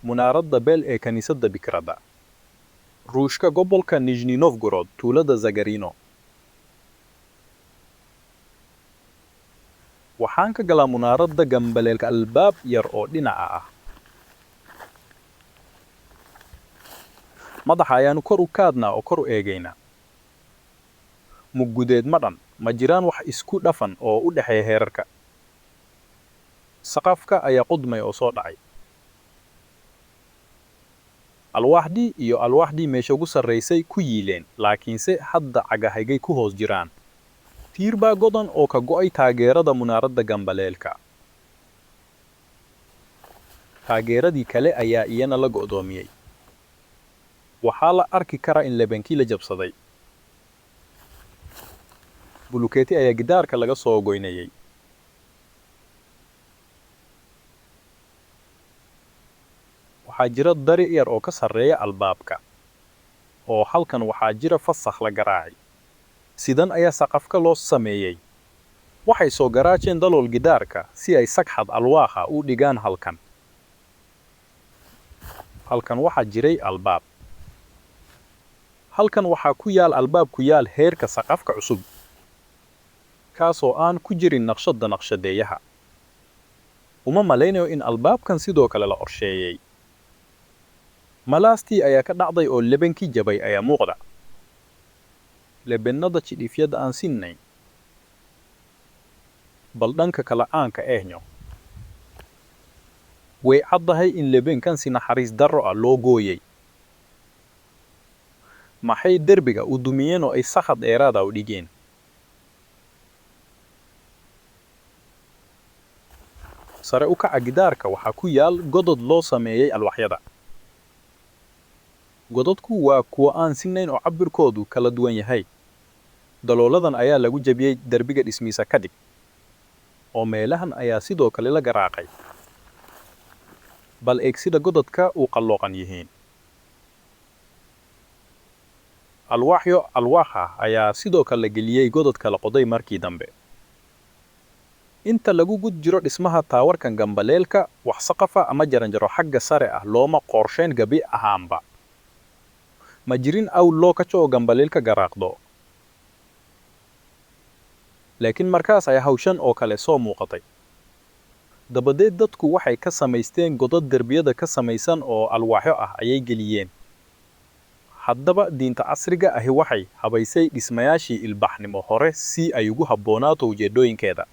Munaaradda Bell ee Kaniisadda Bikrada. Ruushka gobolka Nizhny Novgorod tuulada Zagarino. Waxaan ka galaa munaaradda gambaleelka albaab yar oo dhinaca ah. Madaxa ayaanu kor u kaadnaa oo kor u eegaynaa. Mug gudeed madhan. Ma jiraan wax isku dhafan oo u dhexeeya heerarka. Saqafka ayaa qodmay oo soo dhacay. Alwaaxdii iyo alwaaxdii meesha ugu sarraysay ku yiileen, laakiinse hadda cagahaygay ku hoos jiraan. Tiir baa godan oo ka go'ay taageerada munaaradda gambaleelka. Taageeradii kale ayaa iyana la go'doomiyay. Waxaa la arki karaa in lebenkii la jabsaday. Bulukeeti ayaa gidaarka laga soo goynayay. Waxaa jira dari yar oo ka sarreeya albaabka. Oo halkan waxaa jira fasakh la garaacay. Sidan ayaa saqafka loo sameeyay. Waxay soo garaaceen dalool gidaarka si ay sagxad alwaax ah u dhigaan halkan. Halkan waxaa jiray albaab. Halkan waxaa ku yaal albaab ku yaal heerka saqafka cusub kaasoo aan ku jirin naqshadda naqshadeeyaha. Uma maleynayo in albaabkan sidoo kale la qorsheeyay. Malaastii ayaa ka dhacday oo lebenkii jabay ayaa muuqda. Lebennada cidhifyada aan sinnayn. Bal dhanka kale aan ka eegno. Way caddahay in lebenkan si naxariis darro ah loo gooyay. Maxay derbiga u dumiyeen oo ay sagxad dheeraad ah u dhigeen? Sare u kaca gidaarka waxaa ku yaal godod loo sameeyay alwaaxyada. Gododku waa kuwo aan sinnayn oo cabbirkoodu kala duwan yahay. Dalooladan ayaa lagu jabiyay derbiga dhismiisa ka dib. Oo meelahan ayaa sidoo kale la garaacay. Bal eeg sida godadka u qalloocan yihiin. Alwaaxyo alwaax ah ayaa sidoo kale la geliyay godadka la qoday markii dambe. Inta lagu gud jiro dhismaha taawarkan gambaleelka, wax saqafa ama jaranjaro xagga sare ah looma qorsheyn gabi ahaanba. Ma jirin awl loo kaco oo gambaleelka garaacdo. Laakiin markaas ayaa hawshan oo kale soo muuqatay. Dabadeed dadku waxay ka samaysteen godad derbiyada ka samaysan oo alwaaxyo ah ayay geliyeen. Haddaba diinta casriga ahi waxay habaysay dhismayaashii ilbaxnimo hore si ay ugu habboonaato ujeeddooyinkeeda.